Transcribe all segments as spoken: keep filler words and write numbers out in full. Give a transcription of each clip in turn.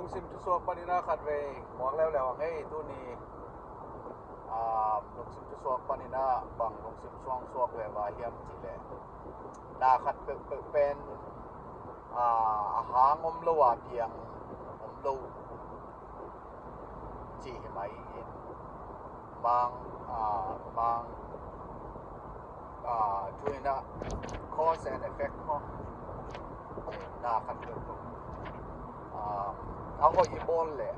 Lungsim thusuak panin ah khatvei muak leuleu a ngei tuni. Lungsim thusuak panin ah bang lungsim suangsuak veva hiam cih leh, na khat peuhpeuh pen a hang om lo a piang om lo cih hi mai in, mang mang thu in ah cause and effect maw? Na khat peuhpeuh a hoih i bawl leh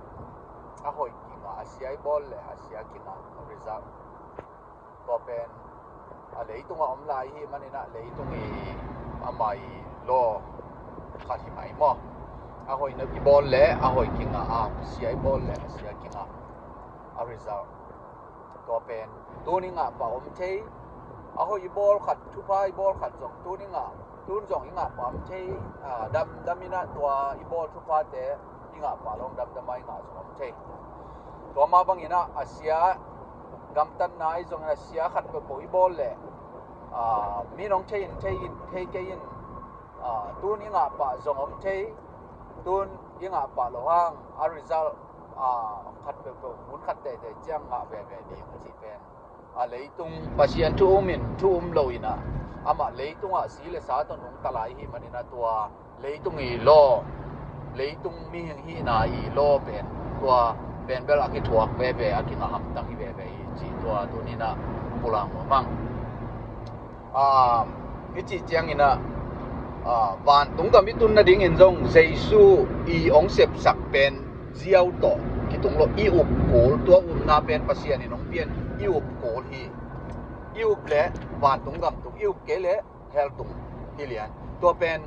a hoih kingah, a sia i bawl leh a sia kingah result. Tua pen a leitungah om lai hi manin ah leitung i amah i law khat hi mai maw? A hoih i bawl leh a hoih kingah, a sia i bawl leh a sia kingah a result. Tua pen tuni ngah pah om thei. A hoih i bawl khat, thupha i bawl khat zong tuni ngah, tun zong i ngah pah om thei. Damdam in ah tua i bawl thuphate i ngah pah long damdam a i ngah zong om thei. Tua mah bangin ah a sia gamtatna i zongin a sia khat peuhpeuh i bawl leh mi nong thei in, thei in, thei kei in, tun i ngah pah zong om thei. Tun i ngah pah loh hang a result khat peuhpeuh hun khat teitei ciang ngah veve ding cih pen a leitung Pasian thu um in, thu um lo in ah amah leitungah si le sa tawh nungta lai hi manin ah tua leitung i law, leitung mihing hihna i law pen tua pen bel a kithuak veve, a kingah hamtang hi veve hi cih tua tuni in ah pulak nuam ing. I cih ciangin ah vantung gam i tun nadingin zong Jesu i hong sepsak pen ziau tawh kitung lo, i up kul, tua upna pen Pasian in hong pia in i up kul hi. I up leh vantung gam tung, i up kei leh hell tung hi lian. Tua pen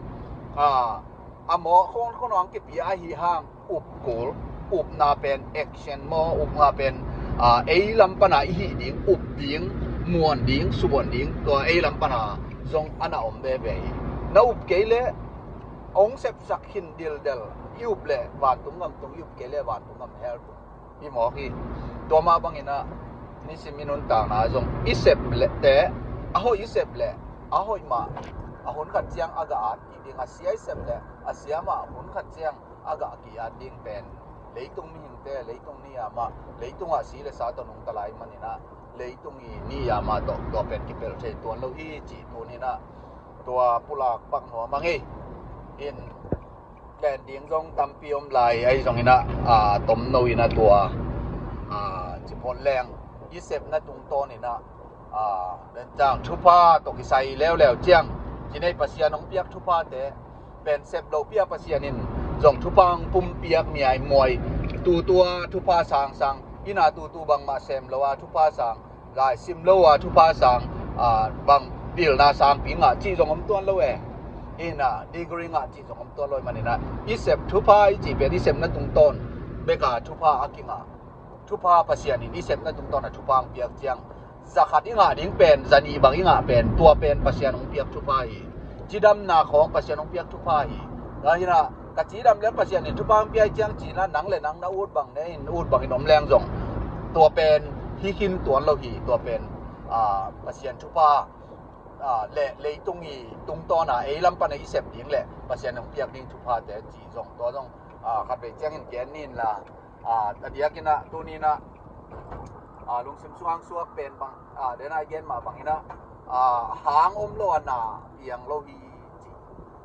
a mawh khong khong hong kipia ahi hang up kul, upna pen action maw, upna pen ei lam pana i hih ding, up ding, muan ding, suan ding, tua ei lam pana zong a na om veve hi. Na up kei leh hong sepsak khin dildel, i up leh vantung gam tung, i up kei leh vantung gam hell tung hi mawk hi. Tua mah bangin ah nisim i nuntakna zong i sep leh te, a hoih i sep leh a hoih mah a hun khat ciang a gah at kik ding, a sia i sep leh a sia mah a hun khat ciang a gah kik at ding pen leitung mihingte, leitung ni a mah, leitungah si le sa tawh nungta lai manin ah leitung i ni a mah tawh tua pen kipelh thei tuan lo hi cih tuni in ah tua pulak pak nuam ing. In len ding zong tampi om lai ahi zongin ah tomno in ah tua cipawt leng i sepna tungtawn in ah bentang thupha tawh kisai leuleu ciang, ci nei Pasian hong piak thuphate pen sep loh pi a Pasian in zong thupha hong pumpiak miaimuai, tutua thupha sangsang, inn a tutu bangmah sem lo a thupha sang, lai sim lo a thupha sang, bang pilna sangpi ngah cih zong om tuan lo e. Inn a degree ngah cih zong om tuan lo e. Manin ah i sep thupha i cih pen i sepna tungtawn bek a thupha a kingah, thupha Pasian in i sepna tungtawn a thupha hong piak ciang, za khat i ngah ding pen, za nih bang i ngah pen, tua pen Pasian hong piak thupha hi. Cidamna khawng Pasian hong piak thupha hi. Tua hi in ah ka cidam leh Pasian in thupha hong piak ciang ci in ah nang le nang na ut bang ne in, ut bangin om leng zong tua pen hi khin tuan lo hi. Tua pen Pasian thupha leh leitung i tungtawn a ei lam pana i sep ding leh Pasian hong piak ding thuphate ci zong, tua zong khatvei ciangin gen ni in la. A diakin ah tuni in ah lungsim suangsuak pen bang, den a i gen mah bangin ah a hang om lo a na piang lo hi ci.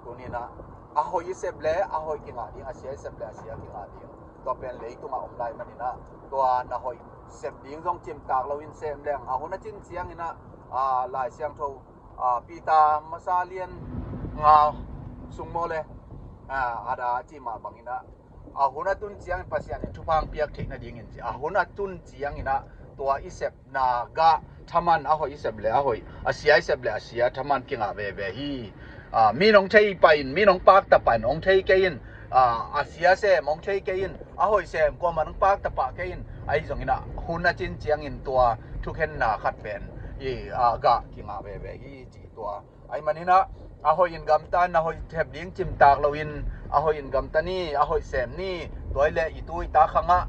Tuni in ah a hoih i sep leh a hoih kingah ding, a sia i sep leh a sia kingah ding. Tua pen leitungah om lai manin ah tua na hoih sep ding zong cimtak loin sem leng, a hun a cin ciangin ah Lai Siangtho Peter masa lian nga sung maw le, a da ci mah bangin ah a hun a tun ciangin Pasian in thupha hong piak theih nadingin ci, a hun a tun ciangin ah tua i sepna gah thaman, a hoih i sep leh a hoih, a sia i sep leh a sia, thaman kingah veve hi. Mi nong thei pah in, mi nong pakta pah in, hong thei kei in, a sia sem hong thei kei in, a hoih sem kuamah nong pakta pah kei in, ahi zongin ah hun a cin ciangin tua thukhenna khat pen i gah kingah veve hi ci. Tua ahih manin ah a hoih in gamta in, a hoih sep ding cimtak loin a hoih in gamta ni, a hoih sem ni. Tua hi leh i tu i ta khangah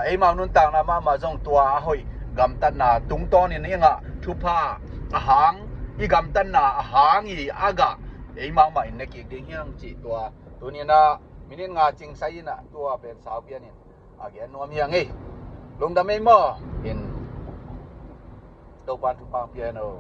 eimau nuntakna mahmah zong tua a hoih gamtatna tungtawnin i ngah thupha a hang, i gamtatna a hang i a gah eimau mah in ne kik ding hi hang cih tua tuni in ah Minit nga cingsai in ah tua pen sau pian in a gen nuam hi ing ei. Lungdam ei maw. In Topan thupha pia hen aw.